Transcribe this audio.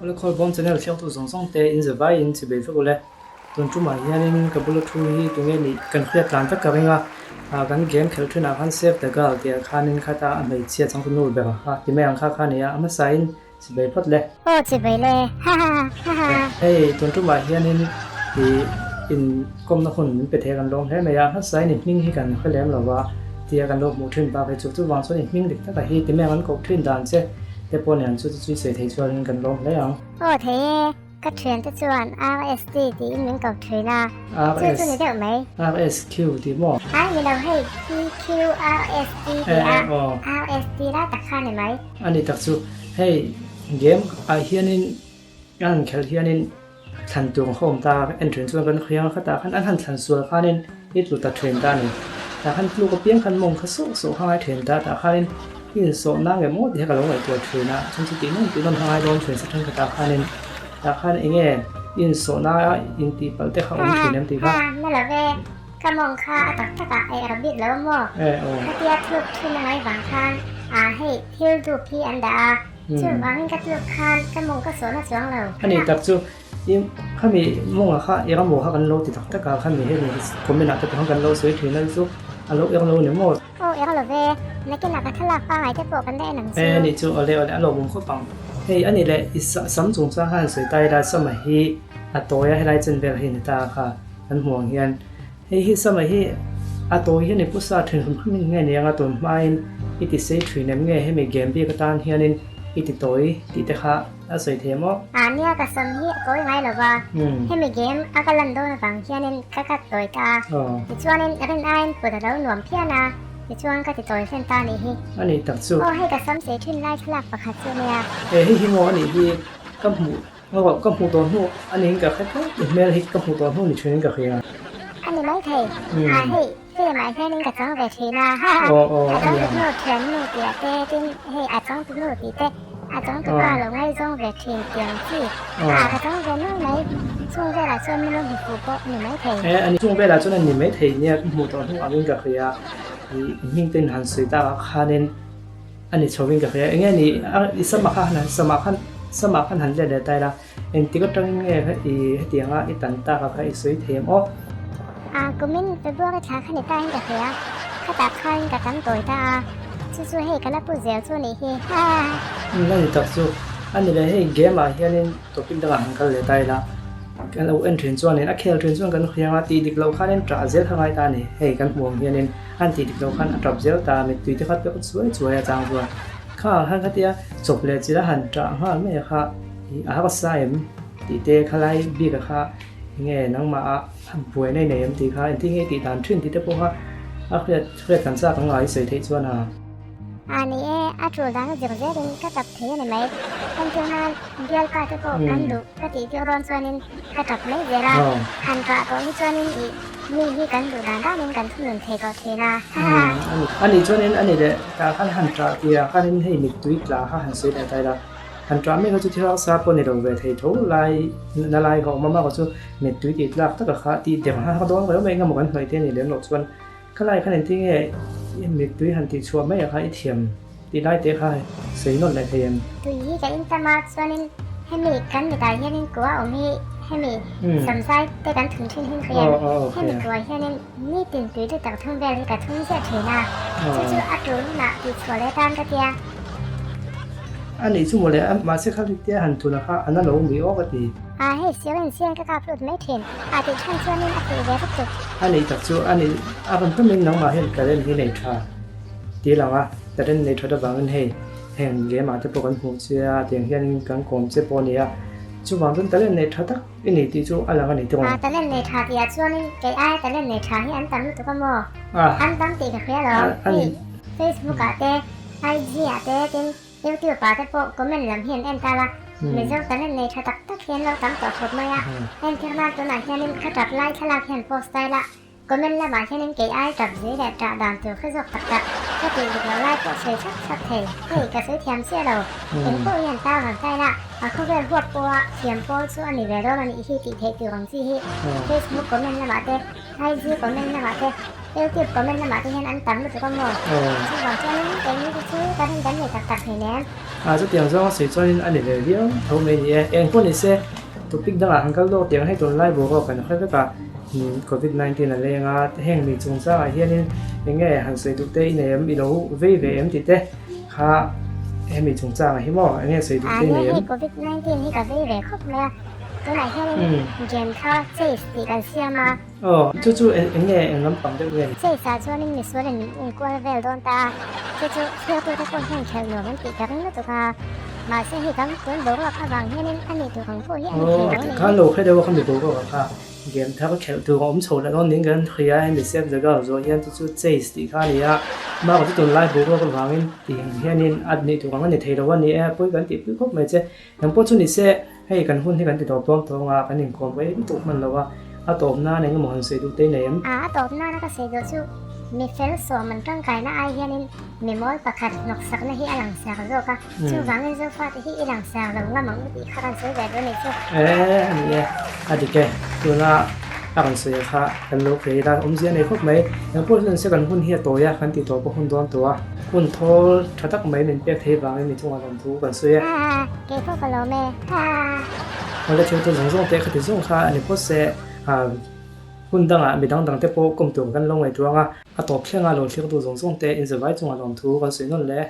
Awle Khawlbawm channel thliaktu zawng zawng te in zavai in chibei vek ule. Tun tumah hianin ka bula thu hi tunge nih kan hriat tlan vek ka ring a, ah kan game khelh thinah khan Save the Girl tih ah khanin khata a hmeichhia changtu nu ber kha ti mai ang kha kha a ni a, a hmasain chibei phawt le. Aw chibei le, ha ha ha ha. Hei tun tumah hianin ih in kawmna hun min pe thei a kan lawm hle mai a, a hmasain i hming hi kan hre lem lo va tia kan lo hmuh thin bak hi chu chuvang chuan i hming dik takah hi ti mai ang an koh thin dan che te pawh nen chu chu i sawi thei chuanin kan lawm hle ang. Aw thei e. Ka thiante chuan RST tiin min ko thin a, chu chu ni deuh mai. RSQ tih maw? Ai ni lo hei, PQRST tih a, RST lai tak kha ni mai. A ni tak chu, hei game ah hianin an han khelh hianin thlan tur a awm ta, en thin chuan kan hriang a khatah khan an han thlan sual khanin i tlu ta thin ta a ni. Tah khan tluk apiang khan mawng kha sawh sawh kha ngai thin ta, tah khanin i insawh na nge maw tih kha ka lo ngaihtuah thin a, chuan chu tih nawn tih nawn kha ngai dawn thin sa thenkhatah khanin. Tah khan eng nge insawhna intih palh te kha awm thin em tih kha? Ha, na lo ve. Ka mawng kha a tak tak ah ei a bik lo a maw? E aw. Khatia tluk thin a ngai vang khan a hei thil dup hi an dah a, chuvangin ka tluk khan ka mawng ka sawhna chuang lo. A ni tak chu i khami mawngah kha er a maw kha kan lo ti tak tak a, khami hemi comment ah te pawh khan kan lo sawi thin a chu a lo er lo ni maw? Aw er lo ve, nakinah ka thlalak pangai te pawh kan la en ang chu. E ni chu awle awle a lawmawm khawp ang. Hei a ni le i sam chung chuan khan sawi ta ila sama hi a tawi a helai chen vel hi ni ta kha kan hmuh ang hian hei hi sama hi a tawi hian i pu sa thin hrim hrim in nge ni anga tun hmain i ti sei thin em nge hemi game bik atan hianin i ti tawi tih te kha a sawi thei maw? A nia ka sam hi a tawi ngai lo va, hemi game a ka lan dawn avang hianin ka cut tawi ta a, tichuanin rin aiin put a lo nuam phian a, tichuan ka ti tawi hlen ta anih hi. A nih tak chu. Aw hei ka sam sei thin lai thlalak pakhat chu nia. E hei hi maw a nih hi ka hmuh ngawh ka hmuh tawh hnu a niin ka hre tlat i hmel hi ka hmuh tawh hnu ni thin in ka hria. A ni mai thei, a hei film ah hianin ka chang ve thin a, ha ha, a changtu nu thian nu tih ah te tin hei a changtu nu tih te a changtu pa lo ngaizawng ve thin tih ang chi a ka chang ve nual mai, chung velah chuan min lo hmu fuh pawh a ni mai thei. E a ni, chung velah chuan a ni mai thei nia ka hmuh tawh hnu angin ka hria, i hming ten han sawi tak ah khanin a ni chho in ka hria, enge ni i samah khan samah khan samah khan han let leh ta ila. Engtik atangin nge i hetianga i tan tak a kha i sawi thei em aw? A, kumin February thla kha ni ta in ka hria, khatah khain ka tam tawi ta a, chu chu hei ka la pu zel chu nih hi, ha ha ha. A ni tak chu, a ni le hei game ah hianin topic dangah han kal leh ta ila, kan lo en thin chuanin a khel thin chuan kan hriang a, tih dik loh khanin ṭah zel kha ngai ta a ni, hei kan hmuh ang hianin an tih dik loh khan a ṭap zel ta a, mittui te kha pek chuai chuai a chang chuan kha ang khan khatia chawp leh chilh a han ṭah nghal mai a kha. I a hausa em tih te khalai bik a kha enge nangmah a buaina i nei em tih kha engtin nge i tih dan thin tih te pawh kha a hriat hriat kan chak ang a i sawi theih chuan a. A ni e, a tul dan a zir zelin ka tap thei a ni mai. Entir nan bialpa te pawh kan duh ka tih tir dawn chuanin ka tap mai zel a, han kah tawh hi chuanin ih mi hi kan duh dan danin kan thunun thei tawh thin a, ha ha. A nih chuanin a ni leh tah khan han tah tih ah khanin hei mittui tla kha han sawi leh ta ila. Han ṭah mek a chu thil harsa pawh ni lo ve thei tho lai na lai ka awm a, mah chu mittui tih tlak taka kha tih der har dawn riau mai engemaw kan hnawih te a nih lem loh chuan khalai khan engtin nge mittui han tih chhuah mai ah kha i thiam tih lai te kha sawi nawlh leh thei em? Tui hi ka in tam a chuanin hemi kan mitah hianin kua awm hi hemi samzai te kan thun thin hin hriat hemi kua hianin nitin tui litre thum vel hi ka thun ziah thin a chu chu a tul hunah tih chhuah leh tan ka tia. A nih chu mawle a, mahse kha tia han tuna kha a na lo mi aw ka ti. A hei syringe hian ka kap lut mai thin, a tih chhan chuanin a fuh ve vek tuk. A nih tak chu a nih a rawn hrumin nangmah hian talent hi nei tha ti lang a, talent nei that avangin hei heng game ah te pawh kan hmuh che a, tiang hian kan kawm che pawh a ni a, chuvang chuan talent nei tha tak i ni tih chu a lang a ni tawng. A talent nei tha tih ah chuanin kei aia talent nei tha hi an tam lutuk a maw? An tam tih ka hria lo, hei Facebook ah te IG ah te tin YouTube ah te pawh comment lam hi an en tal a, Mizo talent nei tha tak tak hi an lo tam tawh khawp mai a, entir nan tunah hianin ka tap lai thlalak hian post ta ila, comment lamah hianin kei ai tap zui leh tah dan tur kha zawk tak tak, ka tih dik loh lai pawh sawi thlap thlap thei, hei ka sawi thiam chiah lo, eng pawh hi an tar han ta ila, a khawvel huap pawha thiam pawl chu a ni ve dawn a nih hi tih theih tur ang chi hi Facebook comment lamah te IG comment lamah te YouTube comment lamah te hian an tam lutuk a maw? Chuvang chuanin keini te chu kan indan nei tak tak hleinem. A chutiang zawnga sawi chuanin a ni ve viau tho mai ni e. Eng pawh ni se topic dangah han kal dawk tiang hei tunlai boruak kan hre vek a, Covid 19 a leng a, heng mi chungchangah hianin eng nge han sawi duh te i nei em, i lo vei ve em tih te kha hemi chungchangah hi maw eng nge sawi duh te i nei em? Hei Covid 19 hi ka vei ve khawp mai a, tunah hianin game thar chase tih kan siam a. Aw, chu chu eng nge eng lampang deuh nge ni? Chase ah chuanin misual in inkual vel dawn ta a, chu chu thliartute pawh hian khelh nuam an tih ka ring lutuk a, mahse hei kan tun boruak avang hianin a nih tur ang pawh hi a ni thei lo a ni. Aw, khan lo hre deuh a kha mi boruak ah kha game thar khelh tur a awm chho leh dawn niin kan hria a, hemi Save the Girl zawh hian chu chu Chase tih kha a ni a, mahse chu tunlai boruak avangin tih hianin a nih tur ang a ni thei lo a ni e, pawi kan tihpui khawp mai che. Eng pawh chu ni se, hei kan hun hi kan ti tawp dawn tawng a, kan inkawm rei lutuk hman lo a, a tawp nan eng emaw han sawi duh te i nei em? A, a tawp nana ka sawi duh chu mi fel sawm an tangkaina ai hianin mi mawl pakhat hnawksakna hi a langsar zawk a, chuvangin Zofate hi i langsar lo ngam ang u tih kha kan sawi ve duh a nih chu. E, a ni e, a dik e, tuna a rawn sawi kha kan lo phei ila awmzia a nei khawp mai. Eng pawh chu ni se kan hun hi a tawi a, kan ti tawp a hun dawn tawh a, hun thawl tha tak mai min pek thei vangin mi chungah lawm Thu kan sawi a. Ha kei pawh ka lawm e. Ha. Awle thil te zawng zawng te khati zawng kha a ni phawt se. Hun dangah mi dang dang te pawh kawm tur kan lo ngaihtuah ang a. A tawp thlenga lo thlir tu zawng zawng te inzavai chunga lawm thu kan sawi nawn le.